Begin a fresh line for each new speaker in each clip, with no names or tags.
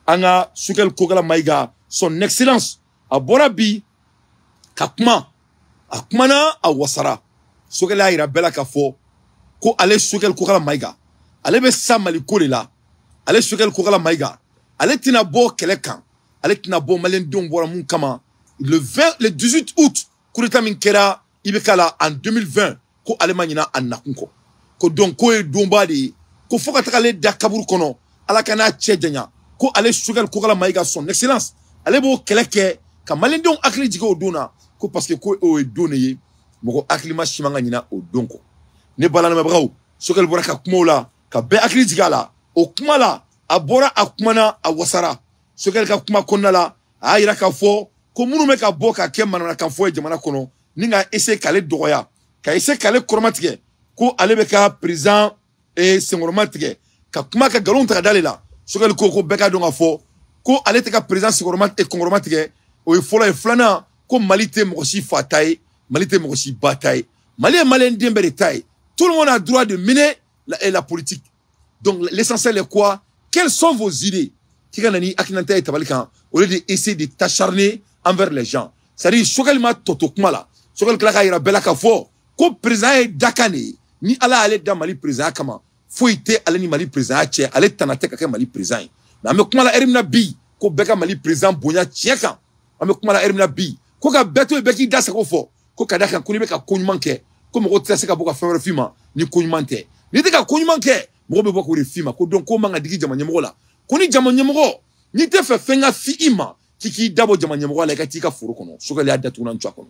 An ka Choguel Kokalla Maïga, son excellence, a bɔra bi ka kuma, a kumana, a wasara. Choguel y'a yira bɛɛ la k'a fɔ ko ale Choguel Kokalla Maïga, ale bɛ sa Mali ko de la. Ale Choguel Kokalla Maïga, ale tɛna bɔ kɛlɛ kan, ale tɛna bɔ maliyɛndenw bɔra mun kama le 20, le 18 août, coup d'état min kɛra IBK la en 2020, ko ale ma ɲina a nakun kɔ, ko donc k'o ye donba de ye, ko fo ka taga ale da kaburu kɔnɔ, Ala ka n'a cɛ janya, ko ale Choguel Kokalla Maïga, son excellence, ale b'o kɛlɛ kɛ ka maliyɛndenw hakili jigin o don na, ko parce que ko o ye don de ye, mɔgɔ hakilima si man ka ɲina o don kɔ. Ne balamɛbagaw, Choguel bɔra ka kuma o la ka bɛɛ hakili jigin a la. O kuma la, a bɔra, a kumana, a wasara. Choguel ka kuma kɔnɔna la, a y'a yira k'a fɔ ko minnu bɛ ka bɔ ka kɛ manamanakan fɔ ye jamana kɔnɔ ni ka essayer k'ale dɔgɔya, ka essayer k'ale kɔrɔmatigɛ, ko ale bɛ ka président senkɔrɔma tigɛ ka kuma ka nkalon ta ka d'ale la. Choguel ko bɛɛ ka dɔn k'a fɔ ko ale tɛ ka président senkɔrɔma kɔnkɔrɔma tigɛ. O ye fɔlɔ ye. Filanan, ko Mali tɛ mɔgɔ si fa ta ye, Mali tɛ mɔgɔ si ba ta ye, Mali ye maliyɛn den bɛɛ de ta ye. Tout le monde a droit de mener la politique. Donc l'essentiel est quoi? Quelles sont vos idées? K'i ka na ni hakilinata ye tabali kan, au lieu de essayer de t'acharner envers les gens. C'est-à-dire, Choguel ma tɔ to kuma la. Choguel tila k'a yira bɛɛ la k'a fɔ ko président ye dakan de ye. Ni Ala y'ale da Mali président kama, foyi tɛ ale ni Mali président cɛ, ale tana tɛ ka kɛ Mali président ye. Mais an bɛ kuma la heure min na bi, ko bɛɛ ka Mali président bonya tiɲɛ kan. An bɛ kuma la heure min na bi, ko ka bɛɛ to yen, bɛɛ k'i da sago fɔ, ko ka d'a kan ko n'i bɛ ka ko ɲuman kɛ, ko mɔgɔw tɛ se ka bɔ ka fɛn wɛrɛ f'i ma ni ko ɲuman tɛ. N'i tɛ ka ko ɲuman kɛ, mɔgɔ bɛ bɔ k'o de f'i ma, ko donc ko man ka digi jama ɲɛmɔgɔ la, ko ni jama ɲɛmɔgɔ n'i tɛ fɛ fɛn ka fi i ma, k'i k'i dabɔ jama ɲɛmɔgɔ la, i ka t'i ka foro kɔnɔ. Choguel y'a datugunan cu a kɔnɔ.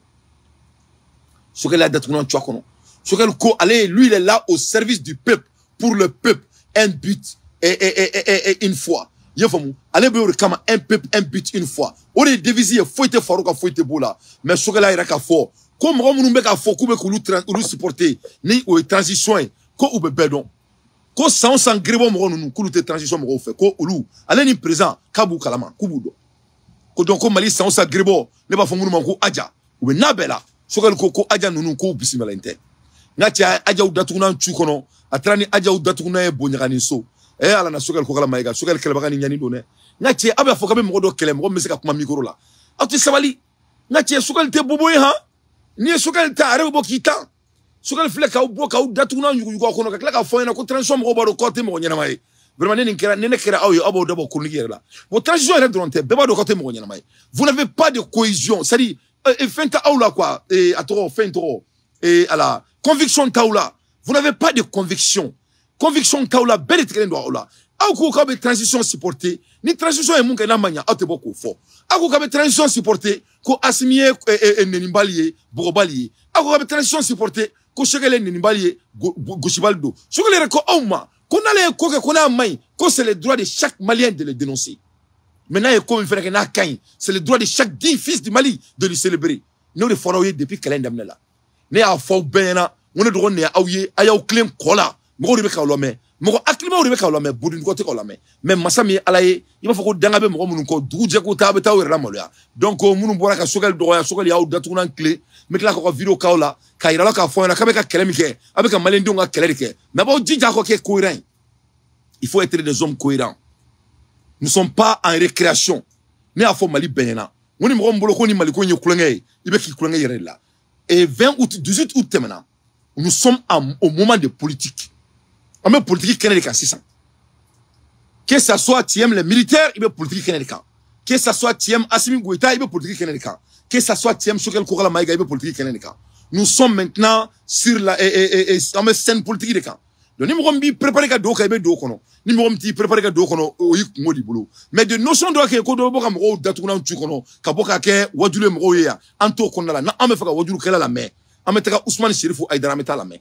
Choguel y'a datugunan cu a kɔnɔ. Choguel ko ale, lui, il est là au service du peuple, pour le peuple, un but et une foi. I y'a faamu, ale bɛ o de kama, un peuple, un but, une foi, o de ye devise ye. Foyi tɛ far'o kan, foyi tɛ b'o la. Mais Choguel y'a yira k'a fɔ ko mɔgɔ minnu bɛ k'a fɔ k'u bɛ k'olu olu supporter, ni o ye transition ye, ko u bɛ bɛɛ dɔn, ko san o san gérébɔ mɔgɔ ninnu, k'olu tɛ transition mɔgɔw fɛ, ko olu, ale ni président, k'a b'u kalama, k'u b'u dɔn, ko donc ko Mali san o san gérébɔ, ne b'a fɔ minnu ma ko Aja, u bɛ n'a bɛɛ la. Choguel ko Aja ninnu, k'u bisimila tɛ. N ka cɛ, Ajaw datugunan cu kɔnɔ, a taara ni Ajaw datugunan ye Bonyagani so. Ala na Choguel Kokalla Maïga, Choguel kɛlɛbaga ni ɲani don dɛ. N ka cɛ, aw b'a fɔ k'a bɛ mɔgɔ dɔ kɛlɛ, mɔgɔ min bɛ se ka kuma micro la, aw tɛ sabali. N ka cɛ, Choguel tɛ bobo ye han. N'i ye Choguel ta, a yɛrɛ bɛ bɔ k'i tan. Choguel filɛ k'aw bɔ k'aw datugunan yuguyugu aw kɔnɔ, ka tila k'a fɔ aw ɲɛna ko transition mɔgɔw b'a dɔn k'aw tɛ mɔgɔ ɲɛnama ye. Vraiment, ne nin kɛra, ni ne kɛra aw ye, aw b'aw dabɔ chronique yɛrɛ la. Bon, transition yɛrɛ dɔrɔn tɛ, bɛɛ b'a dɔn k'aw tɛ mɔgɔ ɲɛnama ye. Vous n'avez pas de cohésion, c'est-à-dire fɛn tɛ aw la quoi, a tɔgɔ, fɛn tɔgɔ, ala conviction t'aw la. Vous n'avez pas de conviction, conviction t'aw la, bɛɛ de tigɛlen don aw la. Aw ko k'aw bɛ transition supporter, ni transition ye mun kɛ n'a ma ɲa, aw tɛ bɔ k'o fɔ. Aw ko k'aw bɛ transition supporter, ko Assimi ye nenibali ye, bugɔbali ye. Aw ko k'aw bɛ transition supporter, ko Choguel ye nenibali ye, gosibali don. Choguel yɛrɛ ko aw ma ko n'ale ye ko kɛ ko n'a ma ɲi, ko c'est le droit de chaque Malien de le dénoncer. Mais n'a ye ko min fɛnɛ kɛ n'a ka ɲi, c'est le droit de chaque digne fils du Mali de le célébrer. N'o de fɔra aw ye depuis kɛlɛ in daminɛ la. Ne y'a fɔ aw bɛɛ ɲɛna, n ko ne dɔgɔnin de ye aw ye, a y'aw tilen kɔ la. Mɔgɔw de bɛ k'aw lamɛn, mɔgɔ hakilimaw de bɛ k'aw lamɛn, bodiniko tɛ k'aw lamɛn. Mais masa min ye Ala ye, i b'a fɔ ko danga bɛ mɔgɔ minnu kɔ, dugu jɛ ko taa, a bɛ taa aw yɛrɛ lamaloya. Donc minnu bɔra ka Choguel dɔgɔya, Choguel y'aw datugunan tile. N bɛ tila k'aw ka vidéo k'aw la k'a yira la k'a fɔ aw ɲɛna k'a bɛ ka kɛlɛ min kɛ, a bɛ ka maliyɛndenw ka kɛlɛ de kɛ. Mais a b'aw jija k'aw kɛ cohérent. Il faut être des hommes cohérents. Nous ne sommes pas en récréation. Ne y'a fɔ Mali bɛɛ ɲɛna, n ko ni mɔgɔ min bolo ko ni Maliko in ye kulonkɛ ye, i bɛ k'i kulonkɛ yɛrɛ de la. Et 20 août, 18 août tɛmɛna, nous sommes au moment de politique. An bɛ politique kɛnɛ de kan sisan. Que ça soit tu aimes les militaires, i bɛ politique kɛnɛ de kan. Que ça soit tu aimes Assimi Goïta, i bɛ politique kɛnɛ de kan. Que ça soit tu aimes Choguel Kokalla Maïga, i bɛ politique kɛnɛ de kan. Nous sommes maintenant sur la et an bɛ scène politique de kan. Donc ni mɔgɔ min b'i préparer ka don o kan, i bɛ don o kɔnɔ. Ni mɔgɔ min t'i préparer ka don o kɔnɔ, o y'i kungo de bolo. Mais de notion dɔ kɛ ko dɔ bɛ bɔ ka mɔgɔw datugunan cu kɔnɔ ka bɔ ka kɛ wajulu ye mɔgɔw ye yan, an t'o kɔnɔna la. N'an bɛ fɛ ka wajulukɛla lamɛn, an bɛ taga Usumani Serifu Ayidara, an bɛ taa lamɛn.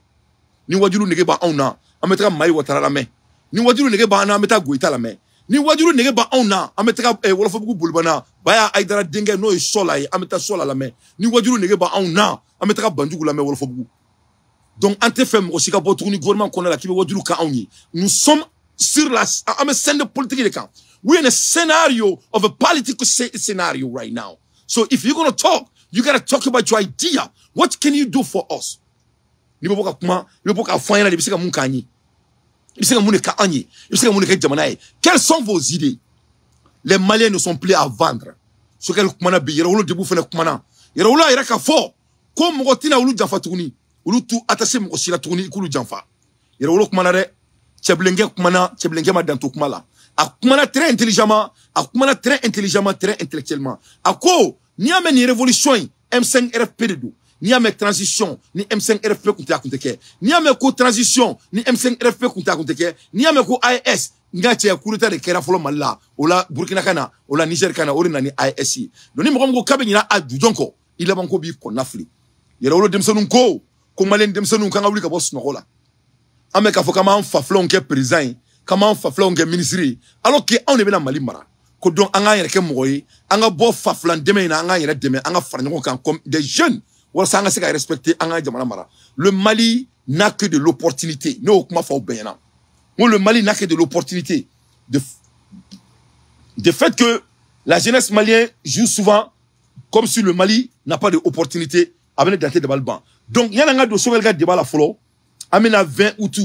Ni wajulu nege b'anw na, an bɛ taga Mayi Watara lamɛn. Ni wajulu nege b'an na, an bɛ taa Goyita lamɛn. Ni wajulu nege b'anw na, an bɛ taga Wɔlɔfɔbugu Bolibana Baya Ayidara denkɛ, n'o ye Sɔla ye, an bɛ taa Sɔla lamɛn. Ni wajulu nege b'anw na, an bɛ taga Banjugu lamɛn Wɔlɔfɔbugu. Donc an tɛ fɛ mɔgɔ si ka bɔ tuguni gouvernement kɔnɔna la k'i bɛ wajulu kan anw ye. Nous sommes sur la, an bɛ scène de politique de kan. We in a scenario of a political scenario right now. So if you're gonna talk, you gotta talk about your idea. What can you do for us? N'i bɛ bɔ ka kuma, i bɛ bɔ k'a fɔ an ɲɛna de, i bɛ se ka mun k'an ye, i bɛ se ka mun de k'an ye, i bɛ se ka mun de kɛ jamana ye. Quelles sont vos idées? Les Maliens ne sont plus à vendre. Choguel kumana bi Yɛrɛwolo Debout fana kumana. Yɛrɛwolo a yɛrɛ k'a fɔ ko mɔgɔ tɛna olu janfa tuguni. Olu t'u attaché mɔgɔ si la tuguni i k'olu janfa. Yɛrɛwolo kumana dɛ. Cɛbilenkɛ kumana, cɛbilenkɛ ma dan to kuma la. A kumana très intelligemment, a kumana très intelligemment, très intellectuellement. A ko n'i y'a mɛn nin révolution in M5 RFP de don. N'i y'a mɛn transition ni M5 RFP kun tɛ a kun tɛ kɛ. N'i y'a mɛn ko transition ni M5 RFP kun tɛ a kun tɛ kɛ. N'i y'a mɛn ko AES n ka cɛ coup d'état de kɛra fɔlɔ Mali la, o la Burkina ka na, o la Niger ka na, o de nana ni AES ye. Donc ni mɔgɔ min ko k'a bɛ ɲinɛ a jujɔn kɔ, i laban ko b'i kɔnɔna fili. Yɛrɛwolo denmisɛnninw ko Malien denmisɛnninw k'an ka wuli ka bɔ sunɔgɔ la. An bɛ k'a fɔ k'an b'an fa filanw kɛ président ye, k'an b'an fa filanw kɛ ministre ye, alors que anw de bɛna Mali mara. Ko donc an k'an yɛrɛ kɛ mɔgɔ ye, an ka bɔ fa filan dɛmɛ in na, an k'an yɛrɛ dɛmɛ, an ka fara ɲɔgɔn kan comme des jeunes walasa an ka se ka respecter an ka jamana mara. Le Mali n'a que de l'opportunité. Ne y'o kuma fɔ aw bɛɛ ɲɛna. N ko le Mali n'a que de l'opportunité. De fait que la jeunesse malienne joue souvent comme si le Mali n'a pas d'opportunité. A bɛ ne dante dabali ban. Donc yanni an ka don Choguel ka débat la fɔlɔ, an bɛna 20 août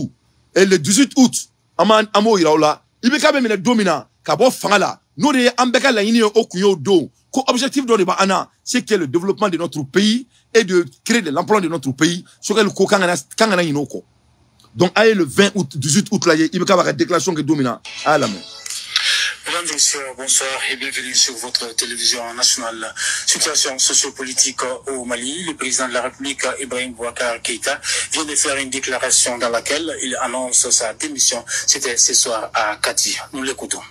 et le 18 août an b'o yira aw la. IBK bɛ minɛ don min na ka bɔ fanga la, n'o de ye an bɛɛ ka laɲini ye, o kun y'o don. Ko objectif dɔ de b'an na, c'est que le développement de notre pays et de créer de l'emploi de notre pays. Choguel ko k'an kana ɲinɛ o kɔ. Donc a ye le 20 août 18 août lajɛ, IBK b'a ka déclaration kɛ don min na, a y'a lamɛn.
Mesdames et messieurs, bonsoir et bienvenue sur votre télévision nationale. Situation sociopolitique au Mali, le président de la République, Ibrahim Boubacar Keïta, vient de faire une déclaration dans laquelle il annonce sa démission. C'était ce soir à Kati. Nous l'écoutons.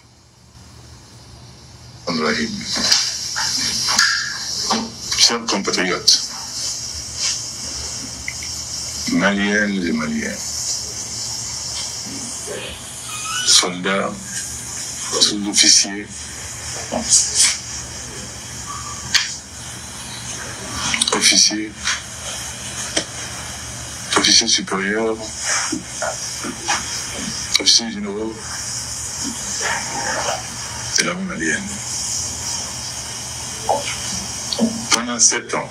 Chers compatriotes, Maliennes et Maliens, soldats, sous-officiers, officiers, officiers supérieurs, officiers généraux de l'armée malienne. Pendant 7 ans,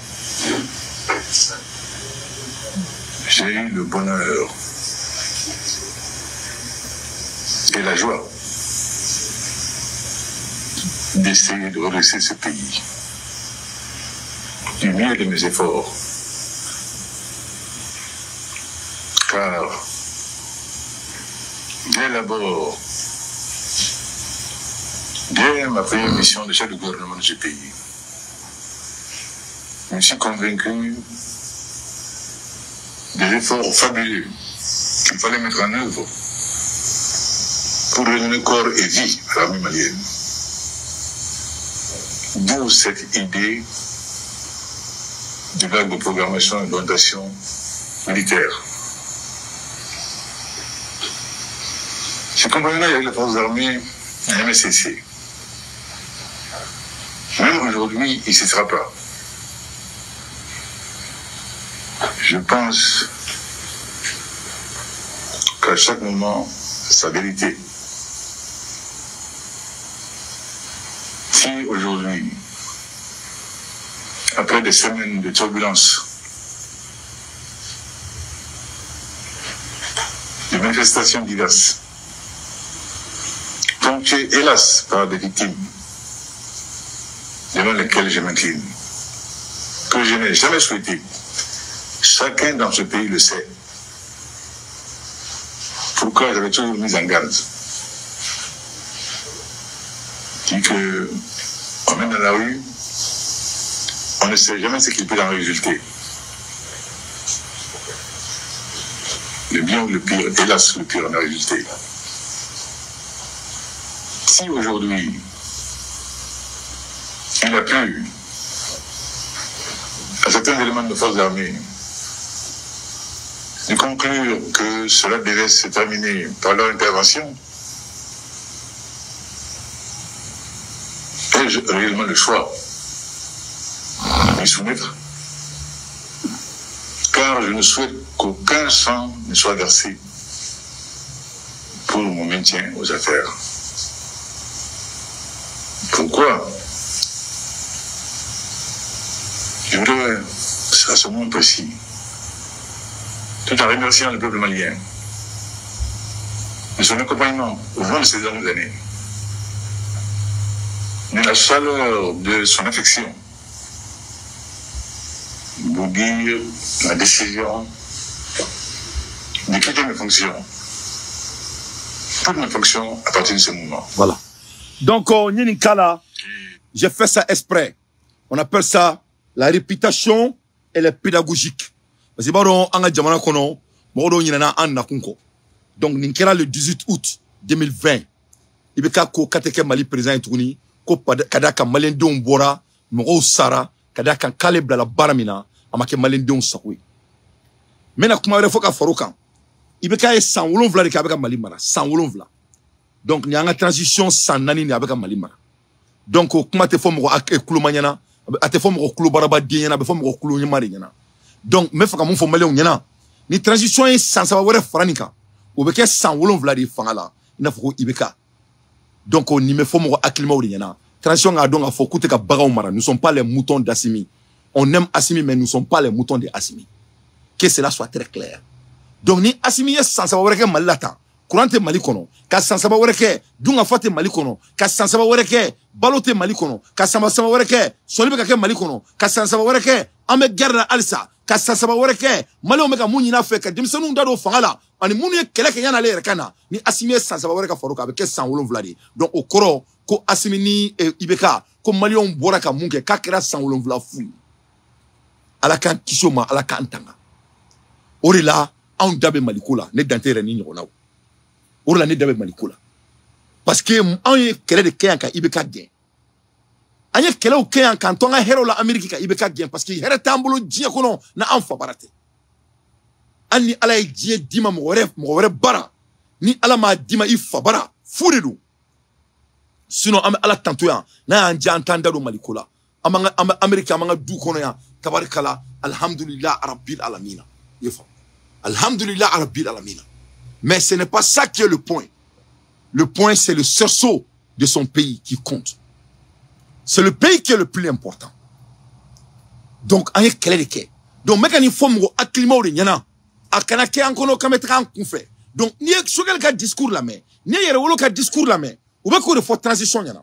j'ai eu le bonheur et la joie d'essayer de redresser ce pays du mieux de mes efforts, car dès l'abord, dès ma première mission de chef de gouvernement de ce pays, je me suis convaincu des efforts fabuleux qu'il fallait mettre en œuvre pour redonner corps et vie à l'armée malienne. D'où cette idée de l'acte de programmation et d'orientation militaire. Ce compagnonnage avec les forces armées n'a jamais cessé. Même aujourd'hui, il ne cessera pas. Je pense qu'à chaque moment, sa vérité. Si aujourd'hui, après des semaines de turbulences, de manifestations diverses, ponctuées hélas par des victimes, devant lesquelles je m'incline, que je n'ai jamais souhaité, chacun dans ce pays le sait. Pourquoi j'avais toujours mis en garde. Dit que, on met dans la rue, on ne sait jamais ce qu'il peut en résulter. Le bien ou le pire, hélas, le pire en a résulté. Si aujourd'hui, il a pu, à certains éléments de nos forces armées, de conclure que cela devait se terminer par leur intervention, ai-je réellement le choix de m'y soumettre? Car je ne souhaite qu'aucun sang ne soit versé pour mon maintien aux affaires. Pourquoi? Je voudrais, à ce moment précis, tout en remerciant le peuple malien de son accompagnement au long de ces dernières années, de la chaleur de son affection, vous dire ma décision de quitter mes fonctions, toutes mes fonctions à partir de ce moment.
Voilà. Donc, Kala, j'ai fait ça exprès. On appelle ça la réputation, elle est pédagogique. Parce que on a jamana kono, mɔgɔ ɲinɛna an nakun kɔ. Donc nin kɛra le 18 août 2020. I bɛ ka ko k'a tɛ kɛ Mali président ye tuguni, ko ka d'a kan maliyɛndenw bɔra, mɔgɔw sara, ka d'a kan k'ale bilala baara min na, a ma kɛ maliyɛndenw sago ye. N bɛna kuma wɛrɛ fɔ ka far'o kan. I bɛ k'a ye san 7 de kɛ a bɛ ka Mali mara, san 7. Donc nin y'an ka transition san 4 de a bɛ ka Mali mara. Donc o kuma tɛ fɔ mɔgɔ kuloma ɲɛna, a tɛ fɔ mɔgɔ kulobaraba den ɲɛna, a bɛ fɔ mɔgɔ kulo ɲuman de ɲɛna. Donc n bɛ fɛ ka mun fɔ maliyɛnw ɲɛna, ni transition ye san 3 wɛrɛ fara nin kan, o bɛ kɛ san 7 de fanga la, i n'a fɔ ko IBK. Donc nin bɛ fɔ mɔgɔ hakilimaw de ɲɛna. Transition k'a dɔn k'a fɔ k'u tɛ ka baganw mara. Nous sommes pas les moutons d'Assimi. On aime Assimi, mais nous sommes pas les moutons de Assimi. Que cela soit très clair. Donc ni Assimi ye san 3 wɛrɛ kɛ Mali la tan, courant tɛ Mali kɔnɔ, ka san 3 wɛrɛ kɛ dunkafa tɛ Mali kɔnɔ, ka san 3 wɛrɛ kɛ balo tɛ Mali kɔnɔ, ka san 3 wɛrɛ kɛ sɔnni bɛ ka kɛ Mali kɔnɔ, ka san 3 wɛrɛ kɛ an bɛ guerre la halisa, ka san 3 wɛrɛ kɛ maliyɛnw bɛ ka mun ɲini a fɛ, ka denmisɛnninw da don fanga la, ani minnu ye kɛlɛ kɛ yan'ale yɛrɛ ka na, ni Assimi ye san 3 wɛrɛ ka far'o kan, a bɛ kɛ san 7 de ye. Donc o kɔrɔ ko Assimi ni IBK, ko maliyɛnw bɔra ka mun kɛ, k'a kɛra san 7 fu ye. Ala k'an kisi o ma, Ala k'an tanga. O de la anw da bɛ Maliko la, ne dan tɛ yɛrɛ ni ɲɔgɔnnaw. O de la ne da bɛ Maliko la. Parce que anw ye kɛlɛ de kɛ yan ka IBK gɛn. An ye kɛlɛw kɛ yan k'an to an ka hɛrɛw la Amérique ka IBK gɛn, parce que hɛrɛ t'an bolo diɲɛ kɔnɔ na an fa bara tɛ. Hali ni Ala ye diɲɛ d'i ma mɔgɔ wɛrɛ bara, ni Ala m'a d'i ma i fa bara, fu de don. Sinon an bɛ Ala tanto yan, n'a y'an diya an t'an da don Maliko la. An b'an ka, an bɛ Amérique, an b'an ka du kɔnɔ yan, tabarikala, alhamdulillah rabbil alamina. I ye faamu? Alhamdulillah rabbil alamina. Mais ce n'est pas ça qui est le point. Le point, c'est le sursaut de son pays qui compte. C'est le pays qui est le plus important. Donc, an ye kɛlɛ de kɛ. Donc, n bɛ ka nin fɔ mɔgɔ hakilimaw de ɲɛna. A kana kɛ an kɔnɔ k'an bɛ taga an kunfɛ. Donc, n'i ye Choguel ka discours lamɛn, n'i ye Yɛrɛwolo ka discours lamɛn, u bɛ k'o de fɔ transition ɲɛna.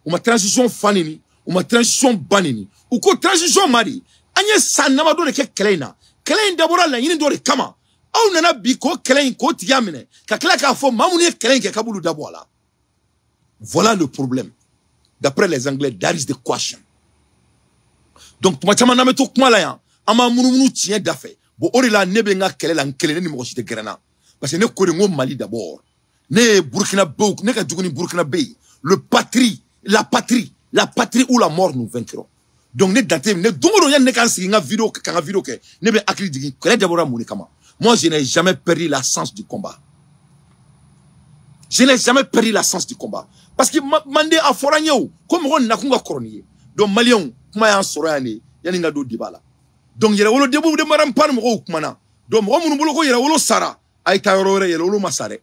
U ma transition fa neni, u ma transition ba neni. U ko transition ma de, an ye san damadɔ de kɛ kɛlɛ in na. Kɛlɛ in dabɔra laɲini dɔ de kama. Aw nana bi k'o kɛlɛ in k'o tigiya minɛ, ka tila k'a fɔ maa minnu ye kɛlɛ in kɛ k'a b'olu dabɔ a la. Voilà le problème. D'après les Anglais, that is the question. Donc, tuma caman n'an bɛ to kuma la yan, an b'an munumunu tiɲɛ da fɛ. Bon, o de la ne bɛ n ka kɛlɛ la n kelen, ne ni mɔgɔ si tɛ gɛrɛ n na. Parce que ne ko de n ko Mali d'abord. Ne ye Burkina-Bew, ne ka jugu ni Burkina-Be ye. Le patrie, la patrie, la patrie où la mort nous vaincrons. Donc ne dan tɛ, ne don o don yanni ne k'an sigi n ka vidéo ka n ka vidéo kɛ, ne bɛ hakili jigin kɛlɛ dabɔra mun de kama. Moi, je n'ai jamais perdu la sens du combat. Je n'ai jamais perdu la sens du combat. Parce que Mandé a fɔra n ye o, ko mɔgɔ nakun ka kɔrɔ ni ye. Donc maliyɛnw, kuma y'an sɔrɔ yan de, yanni n ka don débat la. Donc Yɛrɛwolo debout de marampan mɔgɔw kumana. Donc mɔgɔ minnu bolo ko Yɛrɛwolo sara, a ye taa yɔrɔ wɛrɛ, Yɛrɛwolo ma sa dɛ.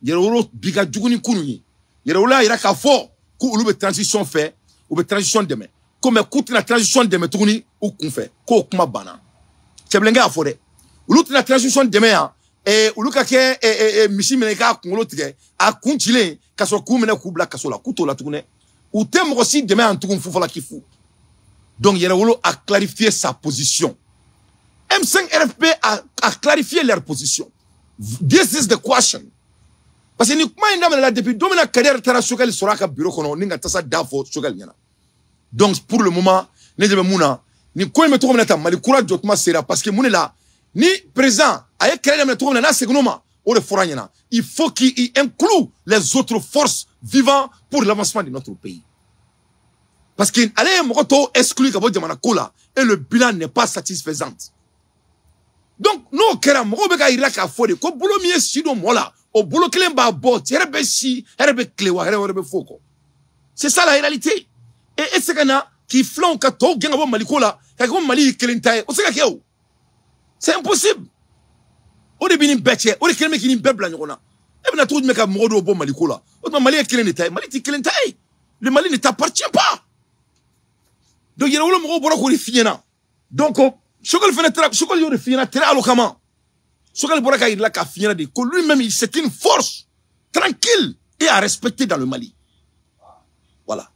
Yɛrɛwolo bi ka jugu ni kunun ye. Yɛrɛwolo y'a yira k'a fɔ ko olu bɛ transition fɛ, u bɛ transition dɛmɛ. Ko mais k'u tɛna transition dɛmɛ tuguni u kunfɛ, k'o kuma banna. Cɛbilenkɛ y'a fɔ dɛ. Olu tɛna transition dɛmɛ yan, olu ka kɛ misi minɛ i k'a kunkolo tigɛ, a kun cilen ka sɔrɔ k'u minɛ k'u bila kaso la, k'u t'o la tuguni dɛ. U tɛ mɔgɔ si dɛmɛ yan tugun fufala k'i fu. Donc Yɛrɛwolo a clarifié sa position. M5 RFP a clarifié leur position. This is the question. Parce que ni kuma in daminɛna depuis don min na Kader taara Choguel sɔrɔ a ka bureau kɔnɔ ni ka tasa da fɔ Choguel ɲɛna. Donc pour le moment, ne ɲɛ bɛ mun na, nin ko in bɛ cogo min na tan, Mali kura jɔ tuma sera, parce que mun de la, ni président a ye kɛlɛ daminɛ cogo min na, n'a seginn'o ma, o de fɔra ɲɛna. Il faut qu'il inclut les autres forces vivantes pour l'avancement de notre pays. Parce que ale ye mɔgɔ tɔw exclu ka bɔ jamana ko la, et le bilan n'est pas satisfaisant. Donc n'o kɛra, mɔgɔw bɛ ka yira k'a fɔ de ko bolo min ye si don mɔgɔ la, o bolo kelen b'a bɔ, hɛrɛ bɛ si, hɛrɛ bɛ tile wa hɛrɛ wɛrɛ bɛ fɔ o kɔ. C'est ça la réalité. Et e tɛ se ka na k'i filanw ka tɔw gɛn ka bɔ Maliko la, ka kɛ ko Mali y'i kelen ta ye, o tɛ se ka kɛ o. C'est impossible. O de bɛ nin bɛɛ cɛ, o de kelen bɛ k'i nin bɛɛ bila ɲɔgɔn na. E bɛna cogo jumɛn ka mɔgɔ dɔw bɔ Maliko la? O tuma Mali ye kelen de ta ye, Mali tɛ kelen ta ye. Le Mali ne t'appartient pas. Donc Yɛrɛwolo mɔgɔw bɔra k'o de f'i ɲɛna. Donc Choguel fɛnɛ taara, Choguel y'o de f'i ɲɛna très alloquemment. Choguel bɔra k'a yira k'a f'i ɲɛna de ko lui-même, c'est une force tranquille et à respecter dans le Mali. Voilà.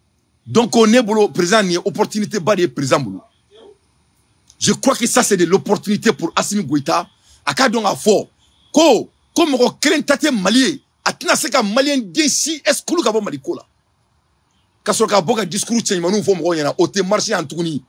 Donc ne bolo président nin ye opportunité ba de ye président bolo. Je crois que ça c'est de l'opportunité pour Assimi Goïta. A ka dɔn k'a fɔ ko mɔgɔ kelen ta tɛ Mali ye, a tɛna se ka malien den si exclure ka bɔ Mali ko la. Ka sɔrɔ ka bɔ ka discours cɛɲumaninw fɔ mɔgɔw ɲɛna, o tɛ marché yan tuguni.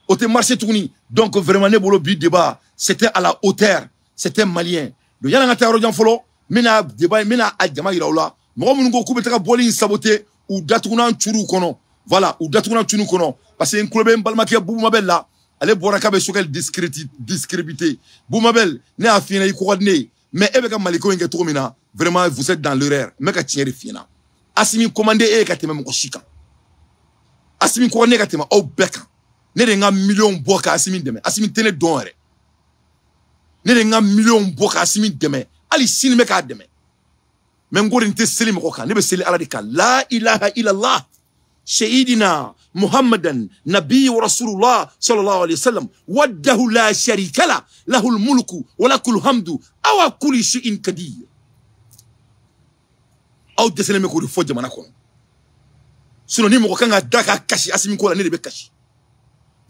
O tɛ marché tuguni. Donc vraiment ne bolo bi débat c'était à la hauteur, c'était malien. Donc yanni an ka taa yɔrɔ jan fɔlɔ, n bɛna débat, n bɛna a jama yira aw la. Mɔgɔ minnu ko k'u bɛ taga bɔli in saboter, u datugunan curuw kɔnɔ. Voilà, u datugunan curuw kɔnɔ. Parce que n tulo bɛ n balimakɛ Bubu Mabel la, ale bɔra k'a bɛ Choguel discréditer. Bubu Mabel, ne y'a f'i ɲɛna i ko ka di ne ye, mais e bɛ ka Maliko in kɛ cogo min na, vraiment vous êtes dans l'erreur. N bɛ ka tiɲɛ de f'i ɲɛna. Assimi commandé e ye ka tɛmɛ mɔgɔ si kan. Assimi ko ne ka tɛmɛ aw bɛɛ kan. Ne de ye n ka miliyɔn bɔ ka Assimi dɛmɛ. Assimi tɛ ne dɔn yɛrɛ. Ne de ye n ka miliyɔn bɔ ka Assimi dɛmɛ. Hali sini n bɛ k'a dɛmɛ. Mais n ko de n tɛ seli mɔgɔ kan, ne bɛ seli Ala de kan. La ilaha illallah. Sayyidina Muhammadan Nabi wa Rasulullah sallallahu alayhi wa sallam waddahu la sharika la lahul mulku wa lakul hamdu awa kulli shay'in qadir. Aw dɛsɛlen bɛ k'o de fɔ jamana kɔnɔ. Sinon ni mɔgɔ kan ka da ka kasi Assimi ko la, ne de bɛ kasi.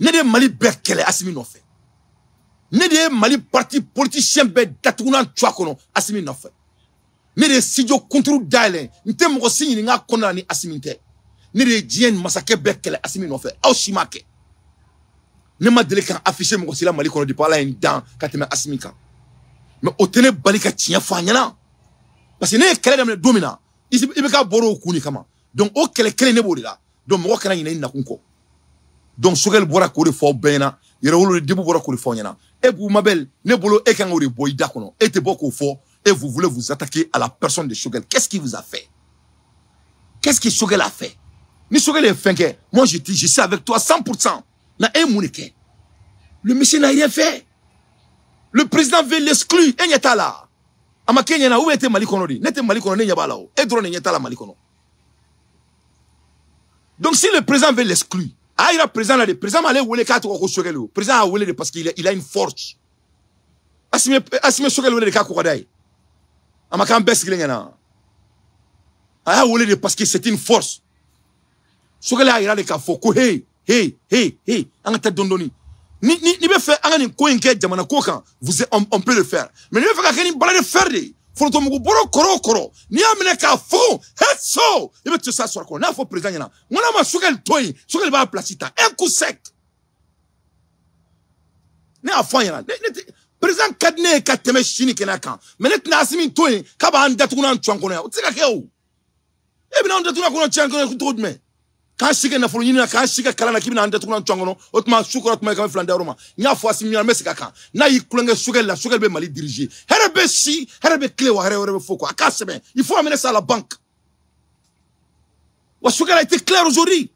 Ne de ye Mali bɛɛ kɛlɛ Assimi nɔfɛ. Ne de ye Mali parti politicien bɛɛ datugunan tu a kɔnɔ Assimi nɔfɛ. Ne de ye studio kunturu dayɛlɛ, n tɛ mɔgɔ si ɲininka kɔnɔna la ni Assimi tɛ. Ne de ye diɲɛ masakɛ bɛɛ kɛlɛ Assimi nɔfɛ, aw si m'a kɛ. Ne ma deli ka afficher mɔgɔ si la Mali kɔnɔ depuis Ala ye n dan ka tɛmɛ Assimi kan. Mais o tɛ ne bali ka tiɲɛ fɔ a ɲɛna. Parce que ne ye kɛlɛ daminɛ don min na, i bɛ ka bɔr'o o kun de kama. Donc o kɛlɛ kelen ne b'o de la. Donc mɔgɔ kana ɲinɛ i nakun kɔ. Donc Choguel bɔra k'o de fɔ aw bɛɛ ɲɛna. Yɛrɛwolo de Debout bɔra k'o de fɔ aw ɲɛna. E Bubu Mabel, ne bolo e kan k'o de bɔ i da kɔnɔ. E tɛ bɔ k'o fɔ. Et vous voulez vous attaquer à la personne de Choguel. Qu'est-ce qu'il vous a fait? Qu'est-ce que Choguel a fait? Ni Choguel est fɛn, moi je dis, je suis avec toi 100%. Na e mun de kɛ? Le monsieur n'a rien fait. Le président veut l'exclure. E ɲɛ t'a la. A ma kɛ ɲɛna, ou e tɛ Mali kɔnɔ de? Ne tɛ Mali kɔnɔ, ne ɲɛ b'a la o. E dɔrɔn de ɲɛ t'a la Mali kɔnɔ. Donc si le président veut l'exclure, a yira président la de, président m'ale wele k'a tɔgɔ ko Choguel o. Président a wele de parce qu'il a une force. Assimi Choguel wele de k'a ko ka d'a ye. A ma k'an bɛɛ sigilen ɲɛna. A y'a wele de parce que c'est une force. Choguel y'a yira de k'a fɔ ko hey, hey, hey, hey, an ka taa dɔɔni dɔɔni. Ni bɛ fɛ an ka nin ko in kɛ jamana ko kan, vous on peut le faire. Mais ni bɛ fɛ ka kɛ ni bala de fer de ye, forotomugu bɔrɔ kɔrɔ o kɔrɔ, n'i y'a minɛ k'a fo, heso, i bɛ to sa sɔrɔ kɔnɔ. N'a fɔ président ɲɛna, n ko n'a ma Choguel to yen, Choguel b'a place ta, un coup sec. Ne y'a fɔ a ɲɛna, ne tɛ président ka di ne ye ka tɛmɛ sini kɛnɛ kan, mais ne tɛna Assimi to yen k'a b'an datugu n'an cu an kɔnɔ yan, o tɛ se ka kɛ o. E bɛna an datugu an kɔnɔ cu an kɔnɔ cogo jumɛn? K'an si kɛ nafolo ɲini na, k'an si kɛ kalan na, k'i bɛna an datugu n'an cu an kɔnɔ, o tuma su kɔrɔ tuma ye 200 dayɔrɔ ma. N y'a fɔ Assimi ɲɛna, n bɛ segin a kan. N'a y'i kulonkɛ Choguel la, Choguel bɛ Mali diriger. Hɛrɛ bɛ si, hɛrɛ bɛ tile, wa hɛrɛ wɛrɛ bɛ fɔ quoi. A k'a sɛbɛn, il faut amener ça à la banque. Wa Choguel a été clair aujourd'hui.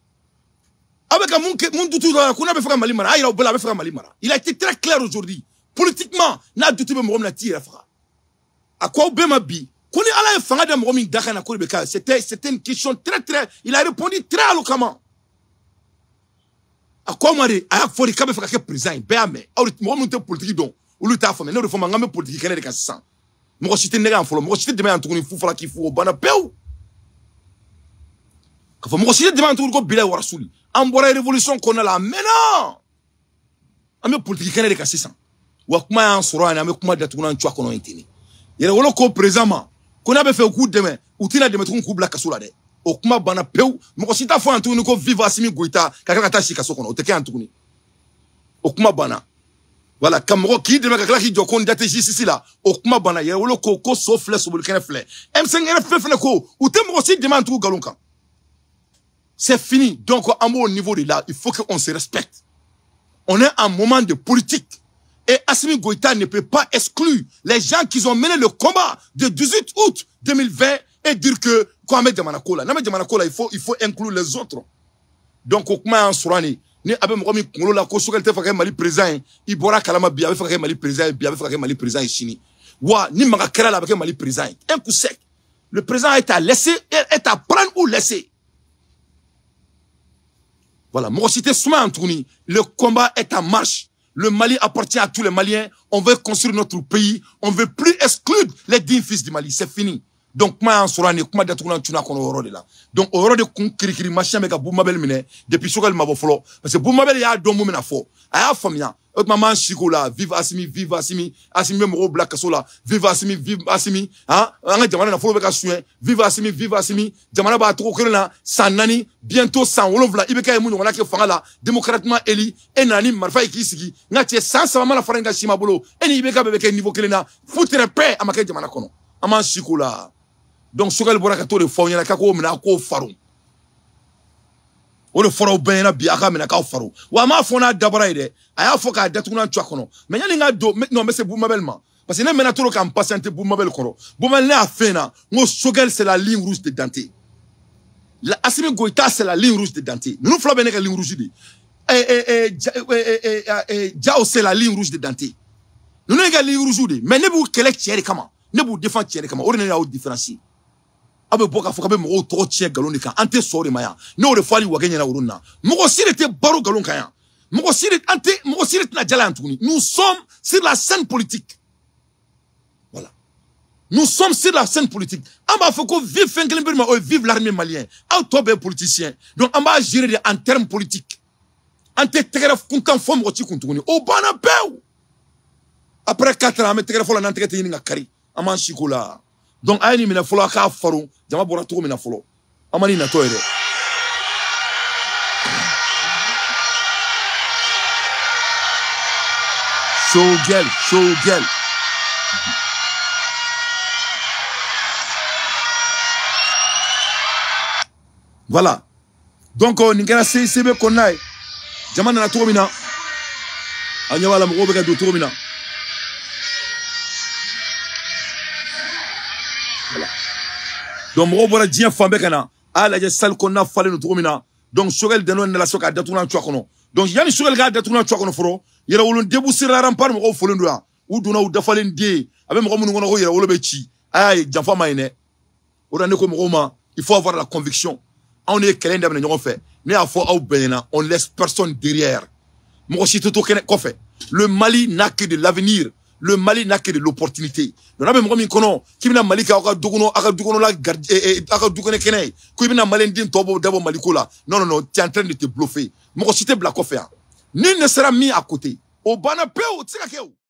A bɛ ka mun kɛ, mun dutu dɔ la, ko n'a bɛ fɛ ka Mali mara, a yira o bɛɛ la, a bɛ fɛ ka Mali mara. Il a été très clair aujourd'hui. Politiquement, n'a dutu bɛ mɔgɔ min na, t'i yɛrɛ faga. A ko aw bɛɛ ma bi, ko ni Ala ye fanga da mɔgɔ min da kan na, ko de bɛ k'a ye. C'était une question très très, il a répondu très éloquemment. A ko aw ma de, a y'a fɔ de k'a bɛ fɛ ka kɛ président ye, bɛɛ y'a mɛn. Aw de, mɔgɔ minnu tɛ politique dɔn, olu t'a faamuya. Ne y'o de fɔ ma, n k'an bɛ politique kɛnɛ de kan sisan. Mɔgɔ si tɛ nɛgɛ yan fɔlɔ, mɔgɔ si tɛ dɛmɛ yan tuguni, fu fɔra k'i fu, o banna pewu. K'a fɔ mɔgɔ si tɛ dɛmɛ yan tuguni ko bilayi warasuli. An bɔra révolution kɔnɔna la, a mɛnna. An bɛ politique kɛnɛ de kan sisan. Wa kuma y'an sɔrɔ yan, an bɛ kuma datugu n'an cu a kɔnɔ yen ten de. Yɛrɛwolo ko président ma, ko n'a bɛ fɛ u k'u dɛmɛ, u tɛna dɛmɛ tuguni k'u bila kaso la dɛ. O kuma banna pewu. Mɔgɔ si t'a fɔ yan tuguni ko vive Assimi Goïta ka tila ka taa si kaso kɔnɔ, o tɛ kɛ yan tuguni. O kuma banna. Voilà, ka mɔgɔ k'i dɛmɛ ka tila k'i jɔ ko n da tɛ justice la, o kuma banna. Yɛrɛwolo ko ko so filɛ, sobolikɛnɛ filɛ. M5 RFP fɛnɛ ko u tɛ mɔgɔ si dɛmɛ yan tugun nkalon kan. C'est fini. Donc an b'o niveau de la, il faut qu'on se respecte. On est en moment de politique. Et Assimi Goïta ne peut pas exclure les gens qui ont mené le combat de 18 août 2020 et dire que quoi, mais jamana ko la. Non, mais jamana ko la, il faut inclure les autres. Donc, au kuma y'an sɔrɔ ni a bɛ mɔgɔ min kunkolo la ko Choguel tɛ fɛ ka kɛ Mali président ye, i bɔra kalama bi a bɛ fɛ ka kɛ Mali président ye bi, a bɛ fɛ ka kɛ Mali président ye sini. Wa ni maga kɛra la, a bɛ kɛ Mali président ye. Un coup sec. Le président est à laisser, est à prendre ou laisser. Voilà, mɔgɔ si tɛ suma yan tuguni. Le combat est en marche. Le Mali appartient à tous les Maliens. On veut construire notre pays. On ne veut plus exclure les dignes fils du Mali. C'est fini. Donc kuma y'an sɔrɔ yan, kuma datugulan cunna kɔnɔ o yɔrɔ de la. Donc o yɔrɔ de kun kirikiri masiyɛn bɛ ka Bou Mabel minɛ depuis Choguel ma bɔ fɔlɔ, parce que Bou Mabel y'a dɔn mun bɛna fɔ, a y'a faamuya. O tuma m'an si k'o la, vive Assimi, vive Assimi, Assimi bɛ mɔgɔw bila kaso la, vive Assimi, vive Assimi, han, an ka jamana nafolo bɛ ka suɲɛ, vive Assimi, vive Assimi, jamana b'a togo kelen na san 4, bientôt san 7, IBK ye mun ɲɔgɔnna kɛ fanga la, démocratiquement élu, e nana ni marifa ye k'i sigi, n ka cɛ san 3 mana fara n ka si ma bolo, e ni IBK bɛɛ bɛ kɛ niveau kelen na, foutre paix a ma kɛ jamana kɔnɔ, an m'an si k'o la. Donc Choguel bɔra ka t'o de fɔ aw ɲɛna k'a k'o minɛ a k'o faro. O de fɔra aw bɛɛ ɲɛna bi, a ka minɛ k'aw faro. Wa a m'a fɔ n'a dabara ye dɛ, a y'a fɔ k'a datugulan cu a kɔnɔ. Mais yanni n ka don, non, n bɛ se Bou Mabel ma, parce que ne mɛnna trop k'an patienter Bou Mabel kɔrɔ. Bou Mabel, ne y'a fɛn na, n ko Choguel c'est la ligne rouge de Dante. La Assimi Goïta c'est la ligne rouge de Dante. Ninnu fila bɛ ne ka ligne rouge de. Diao c'est la ligne rouge de Dante. Ninnu ye ka ligne rouge de. Mais ne b'u kɛlɛ cɛ de kama, ne b'u défend cɛ de kama, o de ne y'aw différencier. Aw bɛ bɔ k'a fɔ k'a bɛ mɔgɔw tɔgɔ tiɲɛ nkalon de kan, an tɛ sɔn o de ma yan. Ne y'o de fɔ hali Wage ɲɛna o na. Mɔgɔ si de tɛ baro nkalon kan yan. Mɔgɔ si de an tɛ, mɔgɔ si de tɛna jala yan tuguni. Nous sommes sur la scène politique. Voilà. Nous sommes sur la scène politique. An b'a fɔ ko vive fɛn kelen bɛ ma, o ye vive l'armée malienne. Aw tɔ bɛɛ ye politicien. Donc an b'a gérer de en termes politiques. An tɛ tɛgɛrɛ kuntan fɔ mɔgɔ ci kun tuguni. O banna pewu. Après 4 ans, an bɛ tɛgɛrɛ fɔ la, n'an tɛgɛ tɛ ɲini ka kari. An b'an si k'o la. Donc a ye nin minɛ fɔlɔ, a k'a faro, jama bɔra cogo min na fɔlɔ, an ma nin natɔ ye dɛ. Choguel, Choguel. Voilà. Donc nin kɛra CICB kɔnɔna ye, jama nana cogo min na, a ɲɛ b'a la mɔgɔw bɛ ka don cogo min na. Donc mɔgɔw bɔra diɲɛ fan bɛɛ ka na, a y'a lajɛ salle kɔnɔna falen don cogo min na. Donc Choguel dɛnɛn nana so k'a datugulan cu a kɔnɔ. Donc yanni Choguel k'a datugulan cu a kɔnɔ fɔlɔ, Yɛrɛwolo debout sur la rempart mɔgɔw folen don yan, u donna u dafalen den, a bɛ mɔgɔ minnu kɔnɔ ko Yɛrɛwolo bɛ ci, a y'a ye janfa ma ɲi dɛ. O de la ne ko mɔgɔw ma, il faut avoir la conviction. Anw de ye kɛlɛ in daminɛ ɲɔgɔn fɛ, ne y'a fɔ aw bɛɛ ɲɛna, on laisse personne derrière. Mɔgɔ si tɛ to kɛnɛ kɔfɛ. Le Mali n'a que de l'avenir. Le Mali n'a que de l'opportunité. Donc, n'a bɛ mɔgɔ min kɔnɔ k'i bɛna Mali kɛ aw ka du kɔnɔ, aw ka du kɔnɔla garde, aw ka du kɔnɔ kɛnɛ ye, ko i bɛna Malien den tɔ bɔ dabɔ Mali ko la. Non, non, non, tu es en train de te bluffer. Mɔgɔ si tɛ bila kɔfɛ yan. Nul ne sera mis à côté. O banna pewu, o tɛ se ka kɛ o.